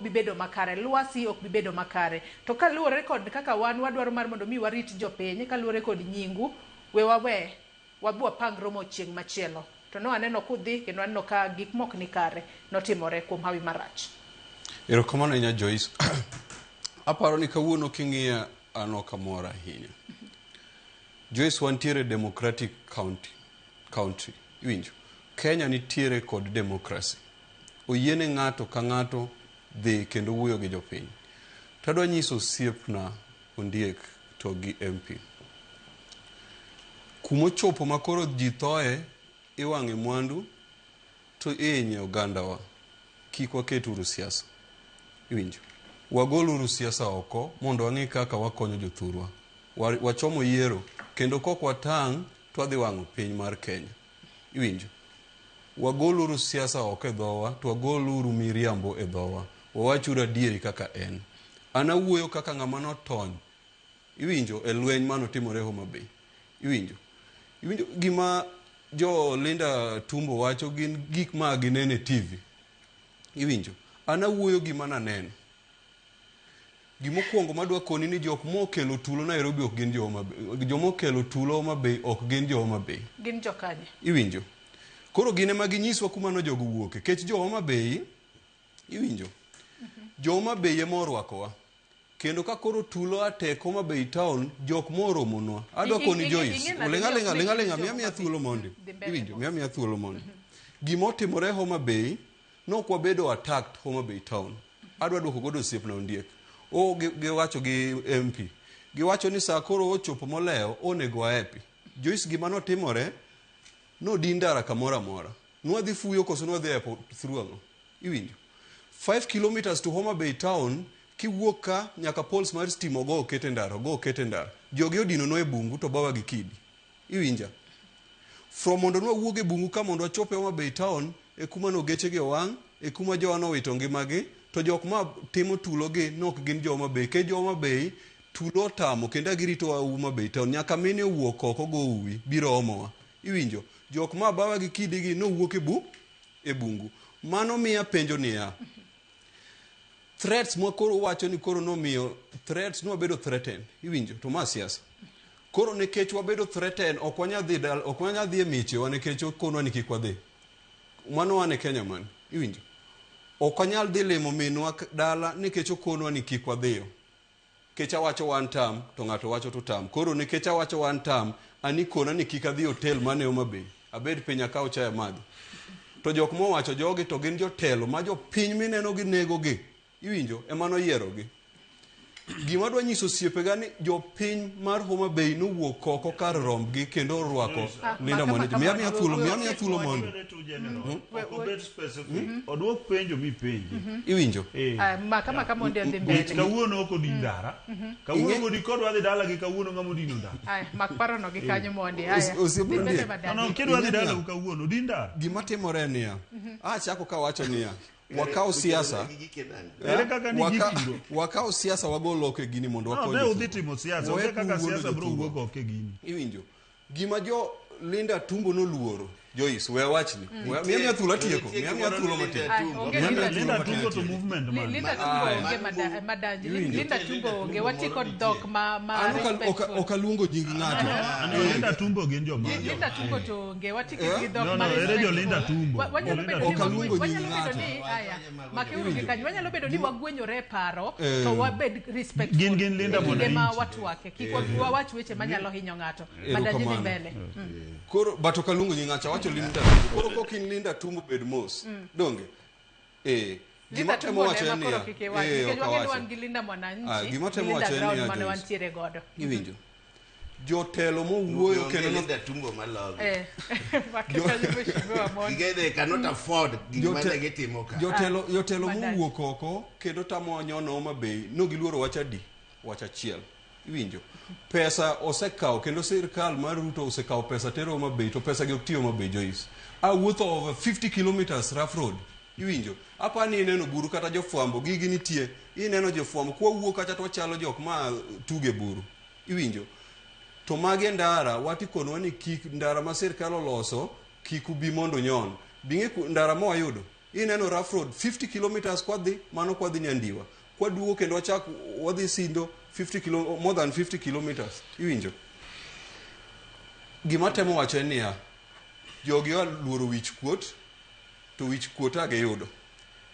bi bedo makare, lwasi ok bi bedo makare. To kaluwore kod kaka wan wadwaro mar mondo mi warit jopiny, kaluwore kod nyingu, we wawe wabi wapang romo chieng' machielo. To ne waneno kudhi kendo waneno ka gik mok ni kare notimore kuom hawi marach. Erokamano ahinya Joyce. Aparo ni kawuono king'iya an ok amor ahinya. Joyce wantiere democratic county, country. Iwinjo? Kenya nitiere kod democracy. Oyiene ng'ato ka ng'ato dhi kendo wuoyo gi jopiny. To adwa nyiso osiepna Ondiek to gi MP. Kumochopo ma koro ji thoe, iwang'e mwandu to ihinye ogandawa. Kik waket uru siasa. Iwinjo? Wagol uru siasa oko mondo wang'i kaka wakonyo jothurwa. Wachomo yiero kendo kok watang' to wadhi wang'o piny mar Kenya. Iwinjo? Wagol uru siasa oko e dhowa to wagol uru miriambo e dhowa. Wawach uru adieri kaka en. An awuoyo kaka ng'ama notony. Iwinjo? E lweny mane otimore Homa Bay. Iwinjo? Iwinjo gima jo Linda Tumbo wacho gin gik ma gineno e TV. Iwinjo? An awuoyo gima naneno. Gimokwongo madwa koni ni jok mokelo tulo Nairobi ok gin jo Homa Bay. Joma okelo tulo Homa Bay ok gin jo Homa Bay. Gin jokanye? Iwinjo? Koro gin ema ginyiswa kuma no jogo wuoke. Kech jo Homa Bay, iwinjo? Jo Homa Bay ema orwakowa. Kendo ka koro tulo atek Homa Bay town, jok moromonwa. Adwa koni Joyce, ling' aling'a, ling' aling'a, miya miya thuolo mondi. Iwinjo? Miya miya thuolo mondi. Gima otimore Homa Bay, nok wabedo attacked Homa Bay town. Adwa duoko godo osiepna Ondiek. O giwacho gi MP. Giwacho ni saa koro ochopo molewo, onego waepi. Joyce, gima notimore, nodin ndara kamoro amora. Nwadhi fuyo koso nwadhi epo through ang'o? Iwinjo? 5 kilometers to Homa Bay town, kiwuok ka nyaka poles mar stima ogo oket e ndara, ogo oket e ndara. Jogi odinonwa e bungu to bawa gi kidi. Iwinja? From mondo nwawuog e bungu ka mondo wachop e Homa Bay town, e kuma no geche gi owang', e kuma jowa nowito ngimagi, to jok ma timo tulo gi nok gin jo Homa Bay. Kech jo Homa Bay tulo otamo kendo agirito Homa Bay town. Nyaka mine owuok oko go uwi, biro omowa. Iwinjo? Jok ma bawa gi kidi gi nowuok e bu e bungu. Mano miya penjo niya, threats mwa koro wacho ni koro nomiyo threats nwabedo threatened. Iwinjo? To ma siasa. Koro nikech wabedo threatened, ok wanyal dhi dal, ok wanyal dhi e michewa nikech okonwa ni kik wadhi. Mano wan e Kenya mani. Iwinjo? Ok wanyal dhi limo minwa dala nikech okonwa ni kik wadhiyo. Nikech awacho one term to ng'ato wacho two term. Koro nikech awacho one term, an ikona ni kik adhi hotel man e Homa Bay. Abed piny akaw chae amadhi. To jok mowacho jogi to gin jotelo ma jopiny mineno ginego gi. Iwinjo? Ema noyierogi. Gima adwa nyiso osiepega ni jopiny mar Homa Bay nowuok oko kar rombgi kendo orwako Linda Mwananchi. Miya miya thuolo, miya miya thuolo mondo. Ok obed specific. Oduok penjo mipenje. Iwinjo? Eh. Maka maka mondo odhi mbele. Nikech kawuono ok odin ndara. Kawuono godi kodwa dhi dala gi kawuono ng'ama odino ndara. Aya, mak parono gi kanyo mondi. Aya. Osiep Dhi mbele Ondiek. No, madadi. no, kidwa dhi Ing'e dala niya? kawuono odin ndara. Gima timore en niya, achako kawacho niya, wakaw siasa Ere kaka ni gipiro? Wakaw siasa wagol oko e gini mondo No, wakony ne udhi jothurwa. timo siasa. Wek Onge kaka wuondo siasa biro jothurwa. wuok oko e gini. Iwinjo? Gima jo Linda Tumbo noluoro, Joyce, we awachni. Miya miya thuolo atieko. Miya miya thuolo matin. Ay, onge Miya miya Linda thuolo Linda matin Tumbo to atieko. movement man. Linda Tumbo onge madanji. Iwinjo? Linda Tumbo onge. Wati kod dhok ma An respectful. ok aluongo nying ng'ato. Ano Linda Tumbo gin joma. Linda Tumbo to onge. Wati gi dhok No, ma no, ere jo respectful. Linda Tumbo. Wanyalo Linda bedo ni Ok aluongo nying wanyalo bedo ng'ato. ni aya. Makeuru gi kanyo. Wanyalo bedo ni wagwenyore e paro to wabed respectful. Gin Linda e kinde ma Mwananchi. watwake. Kik wawach weche manyalo hinyo ng'ato. Madanji dhi Erokamano. mbele. Koro but ok aluongo nying ng'ato, awacho Linda Tumbo. Koro kok in Linda Tumbo bed mos. Donge? Eh. Gima Linda temo Tumbo wacho ema en koro niya. kik iwach. Eh, Nikech ok wang'e ni awacho. wan gi Linda Mwananchi. Ah, gima gi temo Linda wacho en Ground niya, mane Joyce. wantiere godo. Iwinjo? Jotelo mowuoyo kendo no- Linda Tumbo malogi. Eh. Make kanyo mheshimiwa mondi. Gige they cannot afford gik mane gitimo ka. Jotelo Mandazi. mowuok oko kendo tamo nyono Homa Bay no giluoro wach adi? Wach achiel. Iwinjo? Pesa osekawo kendo sirkal mar Ruto osekawo pesa tero Homa Bay to pesa gi ok ti Homa Bay Joyce. Awuotho over 50 kilometers rough road. Iwinjo? Apa ni ineno buru kata jofwambo gigi nitie. Ineno jofwambo kwa wuok kacha to wachalo jok ma tuge buru. Iwinjo? To magi e ndara watikonwa ni kik ndara ma sirkal oloso kik ubi mondo unyon. Bing'e ndara ma wayudo. Ineno rough road 50 kilometers kwadhi, mano kwadhi Nyandiwa. Kwaduogo kendo wachak wadhi Sindo 50 kilo, more than 50 kilometers. Iwinjo? Gima temo wacho en niya, jogi oluoro wich kuot, to wich kuot a giyudo.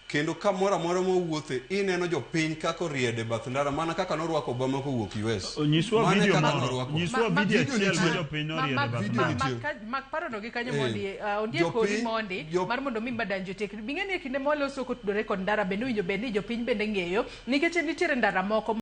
Kendo kamoro amora mwawuothe, ineno jopiny kaka oriede bath ndara, mana kaka norwako Obama kowuok US. Nyiswa Mano e video kaka moro. norwako. Nyiswa video video achiel ma nitie. jopiny noriede bath Video ndara. nitie. Mak parono gi kanyo Eh. mondi, ondiek kodi Jopiny- mondi mar mondo mi madanjo otiek. Bing'e ni e kinde mwaloso kotudore kod ndara bende owinjo bed ni jopiny bende ng'eyo nikech nitiere ndara moko.